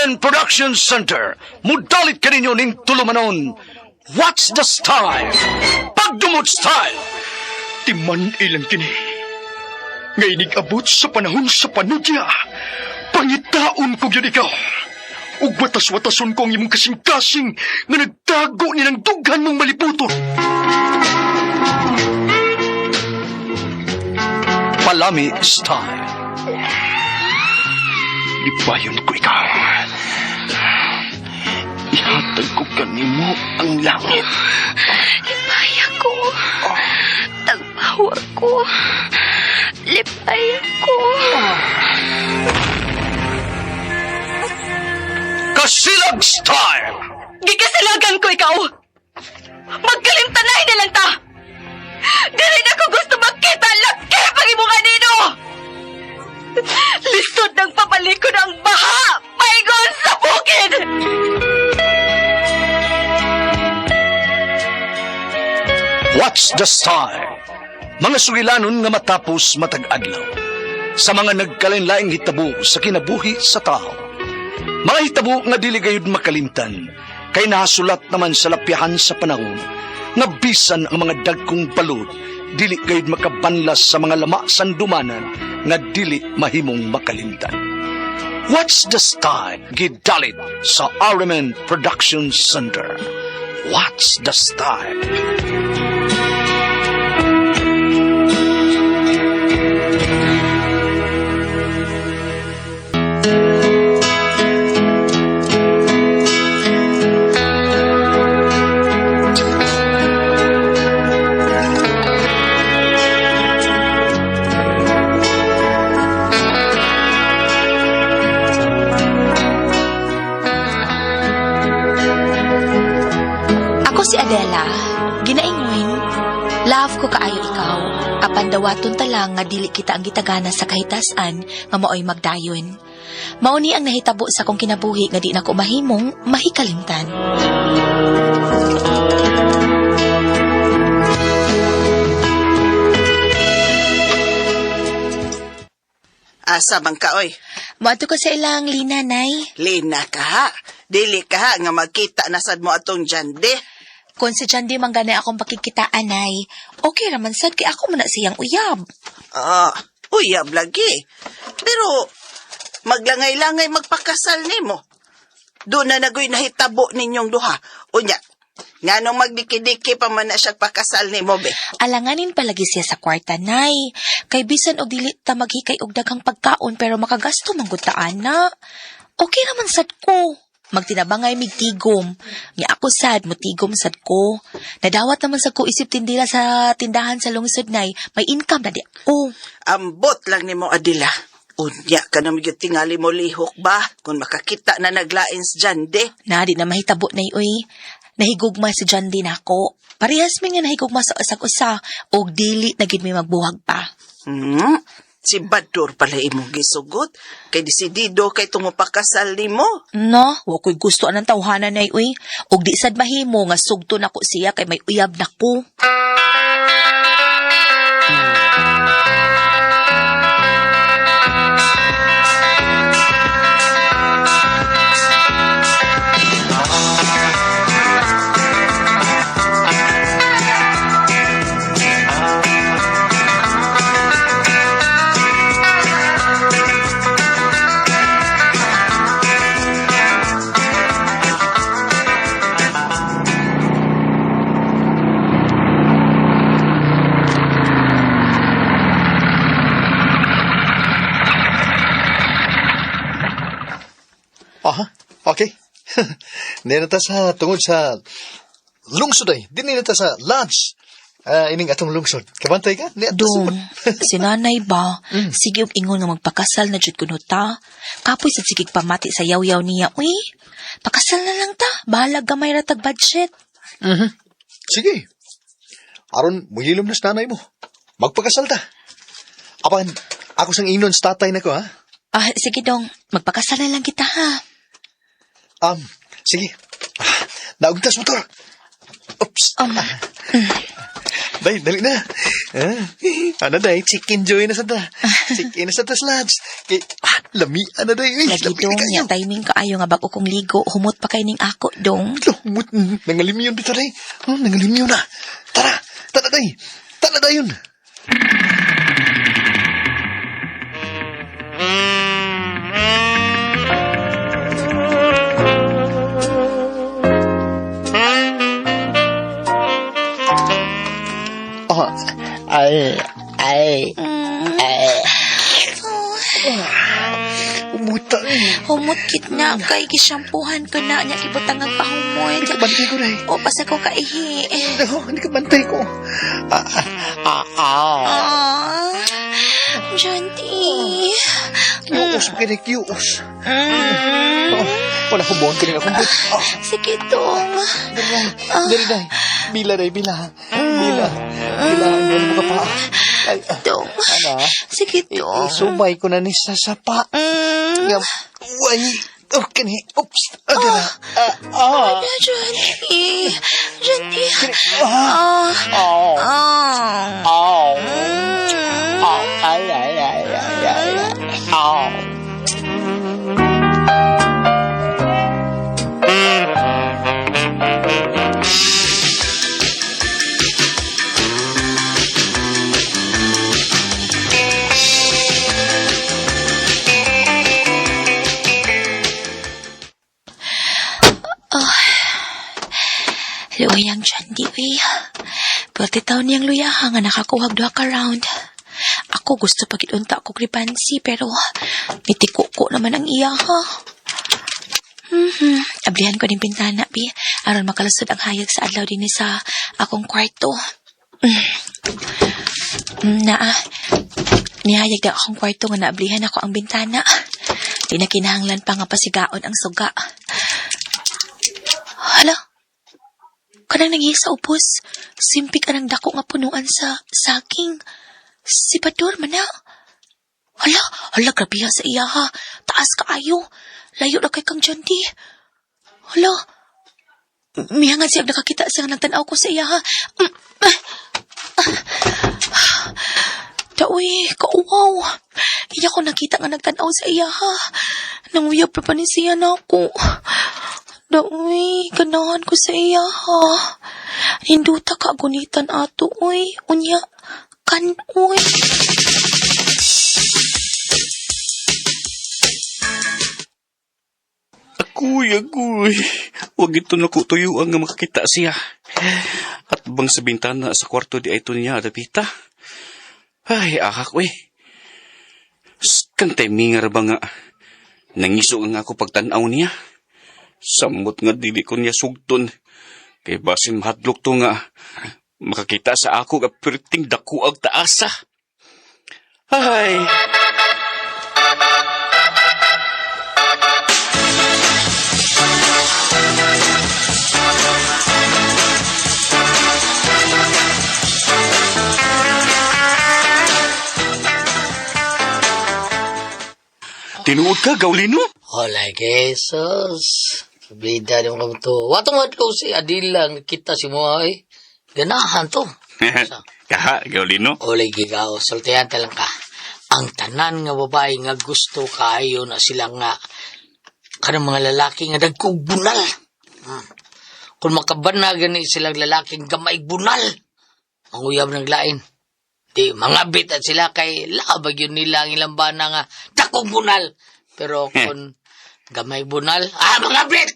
RMN Production Center, mudalit kaninyo ning tulumanon. What's the style? Pagdumot style! Timan ilang kini. Nga inig-abot sa panahon sa panudya. Pangitaon ko gyud ikaw. Ug watas-watason ko ang imong kasing-kasing nga nagtago ni ng dughan mong maliputon. Palami style. Lipayon ko ikaw. Ihatag ko kanimo ang langit. Lipaya ko. Tagpawa ko. Lipaya ko. Kasilag style! Gikasilagan ko ikaw! Magkalimtanay na lang ta! Dili na ko gusto makita laki pag imong anino! Lisod ng pabalikon ang baha! Paingon sa bukid! What's the style? Mga sugilanon nga matapos matag adlaw. Sa mga nagkalain-laing hitabo sa kinabuhi sa tao. Mga hitabo nga dili gayud makalimtan, kay nahasulat naman sa lapyahan sa panahon, nga bisan ang mga dagkong balod, dili gayud makabanlas sa mga lama sandumanan nga dili mahimong makalimtan. What's the style? Gidalit sa RMN Production Center. What's the style? Ako si Adela. Ginaingon, love ko kaayo ikaw. Apan dawaton ta lang nga dili kita ang gitagana sa kahitasan nga maoy magdayon. Mao ni ang nahitabo sa akong kinabuhi nga di nako mahimong mahikalimtan. Asa man ka, oy? Moadto ko sa ilang Lina, nay. Lina ka ha. Dili ka ha, nga magkita na sad mo atong jande. Kung si John di man gani akong pakikitaan, nay, okay raman sad kay ako man na siyang uyab. Ah, uyab lagi. Pero, maglangay-langay magpakasal nimo. Doon na nagoy nahitabo ninyong duha. Unya, nganong magdiki-diki pa man na siya pakasal nimo be. Alanganin palagi siya sa kwarta, nay. Kay bisan og dili ta maghikay og daghang pagkaon pero makagasto man gud ta ana. Okay raman sad ko. Magtinabangay mig tigom. Nya ako sad motigom sad ko. Nadawat naman sad ko isip tindila sa tindahan sa lungsod, nay. May income na di ako. Ambot lang nimo Adila. Unya ka na magyud tingali mo lihok ba kung makakita na naglain sa jande. Na di na mahitabo nay uy. Nahigugma si John din ako. Parehas mi nga nahigugma sa usag usa og dili na gid mi magbuhag pa. Si Badur pala imong gisugot. Kay desidido kay tumupakasal nimo. No, wa ko'y gusto anang tawhanan nay uy. Og di sad mahimo nga sugto nako siya kay may uyab nako. Aha, okay. Nina ta sa tungod sa lungsod ay. Di nina ta sa lodge. Ah, ining atong lungsod. Kabantay ka? Ni ato Dong, si nanay ba? Sige og ingon nga magpakasal na jud kuno ta. Kapoy sa sigig pamati sa yaw-yaw niya. Uy, pakasal na lang ta. Bahalag gamay ra tag budget. Sige. Aron, muhilom na sa nanay mo. Magpakasal ta. Apan, ako sang ingnon sa tatay na ko, ha? Ah, sige dong, magpakasal na lang kita ha. Sige. Ah, naugtas motor. Oops. Day, dali na. Ah, ano day, chicken joy na sa ta. Chicken na sa ta sludge. Kay, lami, ano day. Uy, Lagi lami na dong, kayo. ya timing kaayo nga bag-o kong ligo, humot pa kay ning ako dong. Lumot, nangalim yun dito day. Nangalim yun na. Tara, tara day. Tara day yun. Oh, ay, ay, ay. Umuta eh. Humot kit na kay gishampuhan ko na nya gibutang ang pahumot. Kabantay ko day. O basta ko kaihi. Oh, hindi ka bantay ko. Ah, ah, ah, ah. Ah, Janti. Kius, makinig, kius. Oh, wala ko buwan ka rin akong but. Oh, Sige dong. dali, dali. Bila, day, bila. Bila. Bila, ang gano'n mo ka pa. Ay, ah, Dong. ana, Sige dong. isubay ko na ni sa sapa. Mm. Nga, way, oh, kani, oops, ah, ah, ah, Ano, Janti? Janti. ah, Ah. ah, Ah. ah, Mm. ah, ay, ay, ay, ay, ay, ah. Luyang Janti, uy. Pwerte taon niyang luyaha nga nakakuhag duha ka round. Ako gusto pag unta ko gripansi pero nitikuko naman ang iya ha. Ablihan ko ning bintana bi aron makalusod ang hayag sa adlaw dinhi sa akong kwarto. Naa. Nihayag na akong kwarto nga naablihan ako ang bintana. Di na kinahanglan pa nga pasigaon ang suga. Hala, kanang nangihi sa upos, simpik anang dako nga punuan sa saging. Si Bador man na. Hala, hala, grabe ha sa iya ha. Taas kaayo. Layo na kay kang Janti. Hala, mihangad siya nakakita siya nga nagtanaw ko sa iya ha. Ah, ah. Daoy, kauwaw. Iya ko nakita nga nagtanaw sa iya ha. Nanguyab pa pa ni siya na ako. Daoy, ganahan ko sa iya ha. Ninduta ka gunitan ato, uy. Unya, kan, uy. Agoy, agoy. Huwag ito na ko tuyuan nga makakita siya. At bang sa bintana sa kwarto di ay ito niya, adapita. Ay, akak, uy. Kang timingar ba nga? Nangiso nga ako pagtanaw niya. Samot nga dili ko niya sugton. Kay basin mahadlok to nga. Makakita sa ako nga perting dako ang taasa. Ay! Tinuod ka, Gaulino? Hola, Jesus. Bida ni mga to. Watong watlo si Adila nga kita si mo ay. Ganahan to. Kaha, Gaulino? Olay gigaw, sultihan ta lang ka. Ang tanan nga babae nga gusto kaayo na sila nga kanang mga lalaki nga dagkog bunal. Kung makabana gani silang lalaking gamay bunal, ang uyab ng lain. Di, mangabit at sila kay laabag yun nila ang ilang bana nga dakong bunal. Pero kung gamay bunal, mangabit!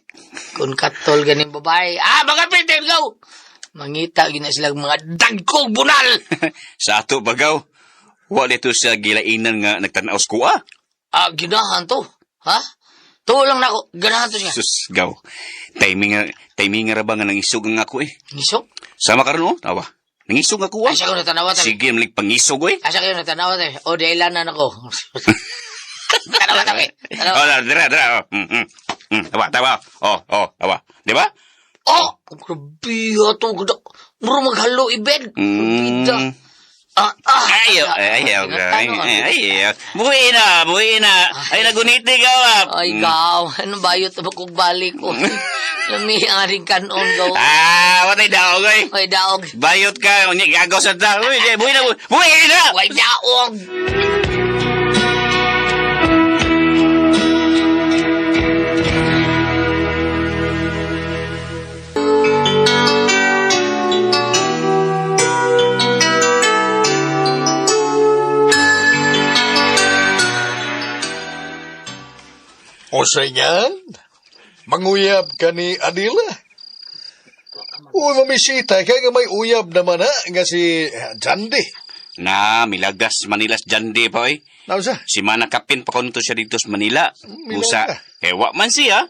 Kung katol ganing babae, mangabit! There go! Mangita gina silang mga dagkong bunal! Sa ato bagaw, wala ito sa gilainan nga nagtanaw sa kuha. Ginahan to. Ha? Tuo lang na ako. Ganahan to siya. Sus, gaw. Timing, timing nga ra ba nga nangisog ang ako eh. Ngisog? Sama ka ron, oh. Tawa. Nangisog ako ah. Asa ko natanawa tayo. Sige, malik pangisog eh. Asa kayo natanawa tayo. O, di ilanan ako. Tanawa tayo. Tanawa. Oh, dira, dira. Oh. Tawa, tawa. Oh, oh, tawa. Di ba? Oh! Grabe to. Muro maghalo ibed. Bida. Ah, ah. Ayaw, ayaw, ay, ayaw. Buhi na, buhi na. Ay, naguniti ka, ah. Ay, gaw. Ano ba yun? Tabak kong balik ko. Lami ang aring kanon, gaw. Ah, watay daog, ay. Ay, daog. Bayot ka, unya, gagaw sa ta. Uy, di, buhi na, buhi buhi na! Ay, daog. O sa inyan, manguyab ka ni Adila. Uy, mamisita, kaya nga may uyab naman ha, nga si Jandy. Na, milagas Manila sa Jandi pa, oy. Nausa? Si Mana Kapin pa konto siya dito sa Manila. Milaga. Usa, kay wa man siya.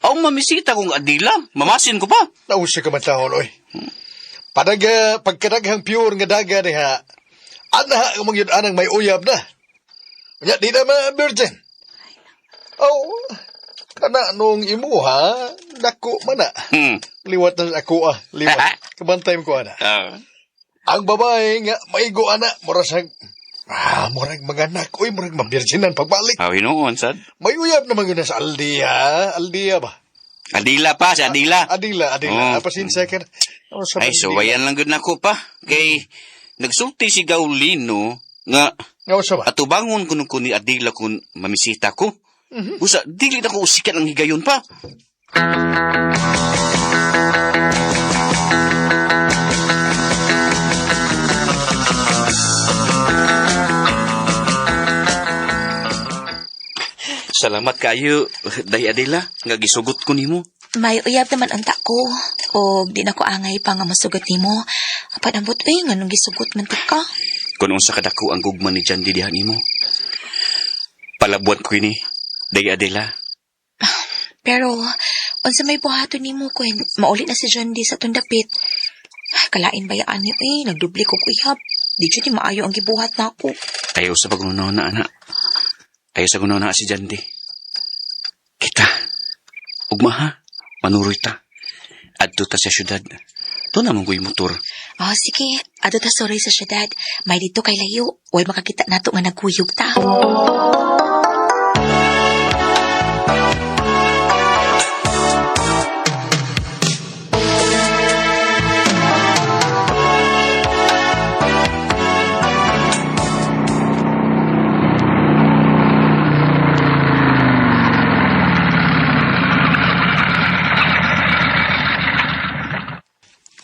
Ang mamisita kong Adila, mamasin ko pa. Nausa ka man taon, oy. Padaga, pagkadaghang pure nga daga niha, ana ang mga yun anang may uyab na. Unya, di na ma-virgin. Oh, kana nung imuha, dako man na. Liwat na ako ah, liwat. Kabantay ko ana. Ah. Ang babae nga maigo ana, murag murag mga anak, uy, murag mabirginan pagbalik. Aw, hinuon, sad. May uyab naman yun na sa Aldia, Aldia ba? Adila pa, si Adila. Adila, Adila. Oh. Oh. Pasensya ka na. Oh, sa Ay, Adila. suwayan lang gud nako pa. Kay, nagsulti si Gaulino nga Nga sa ba? atubangon kuno ko ni Adila kun mamisita ko. Usa, dili na ko usikan ang higayon pa. Salamat kayo, Day Adela, nga gisugot ko nimo. May uyab naman unta ko. O di na ko angay pa nga masugot nimo. Apan ambot uy, nganong gisugot man to ka. Kung unsa kadako ang gugma ni Jandy diha nimo. Palabuan ko ini, Day Adela. Pero, unsa may buhaton nimo kun mauli na si John D sa tundapit. Ay, kalain ba yaan niyo eh, nagdubli ko uyab. Di jud ni maayo ang gibuhat nako. Ayaw sa pagunaw na, anak. Ayaw sa gunaw na si Jandy. Kita. Ugma ha. Manuroy ta. Adto ta sa syudad. Doon naman ko'y motor. Oh, sige, adto ta sorry sa syudad. May dito kay layo. Way makakita nato nga nagkuyog ta.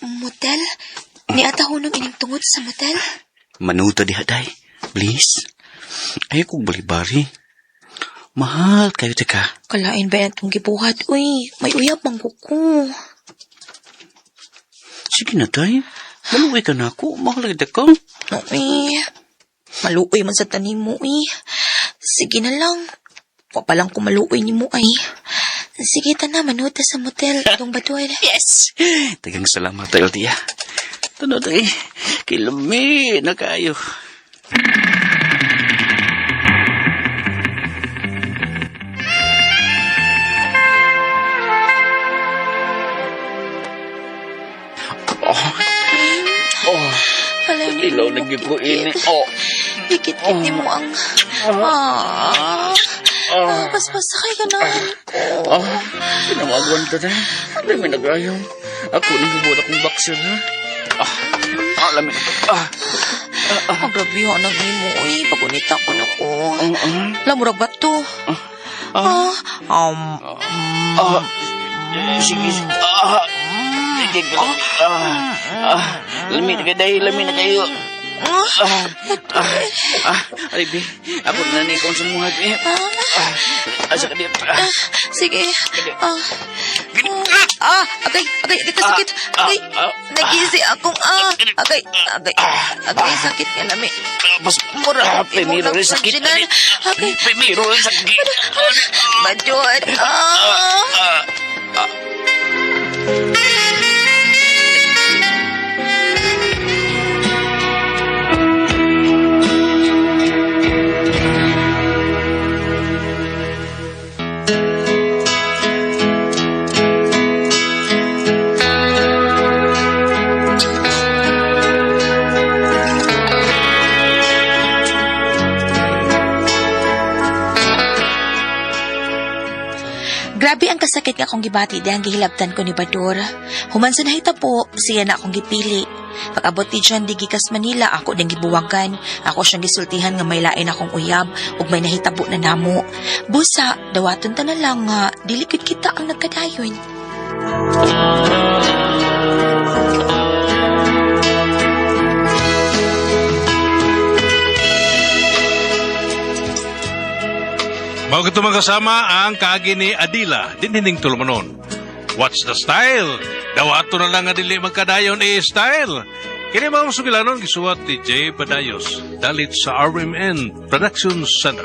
Motel? Niata hunong ining tungod sa motel? Manuta diha, day. Please. Ayaw kong balibari. Mahal kayo, teka. Kalain ba yan itong gibuhat? Uy, may uyab man ko ko. Sige na, day. Maluwi ka na ako. Mahal kita ka. Uy, maluoy man sa tanim mo, uy. Sige na lang. Wa pa lang ko maluoy ni mo, ay. Sige, tana, manuta sa motel. Itong batuan. Yes! Tagang salamat tayo, tiya. Tano, tay. Kilami na kayo. Oh. Oh. Alay ni Ilaw na gyud ko ini. Oh. Ikit-kit ni mo ang... Ah. Ah, paspasakay ka na. Oh. Pinawagan ta tayo. Lami na kayo. Ako nang hubot akong boxer, ha? Ah. Ah, lami. Ah. Ah, grabe ha, nang imo, uy. Pagunita ko na ko. Lamurag ba to? Ah, Ah, sige, sige. Ah, sige, ah, ah, lami na kayo, dahil lami na kayo. ah, Ah, ah, ah, ay, be, ako na ni kong sumuhat, eh. Ah, asa ka di, ah, sige. Ah, ah, agay, agay, agay, sakit. Agay, nagisi akong, ah, agay, agay, agay, sakit nga lami. bas, Mura, ah, primero rin sakit. Agay, Primero rin sakit. bajuan, ah. Ah, ah. Grabe ang kasakit nga akong gibati dihang gihilabtan ko ni Bador. Human sa nahitabo, siya na akong gipili. Pag-abot ni John di gikas Manila, ako ding gibuwagan. Ako siyang gisultihan nga may lain akong uyab ug may nahitabo na namo. Busa, dawaton ta na lang nga dili gud kita ang nagkadayon. Mao kito mga kasama ang kaagi ni Adila, dinhining tulumanon. What's the style? Dawato na lang nga dili magkadayon e style. Kini mga sugilanon gisuwat ni Jay Padayos, dalit sa RMN Production Center.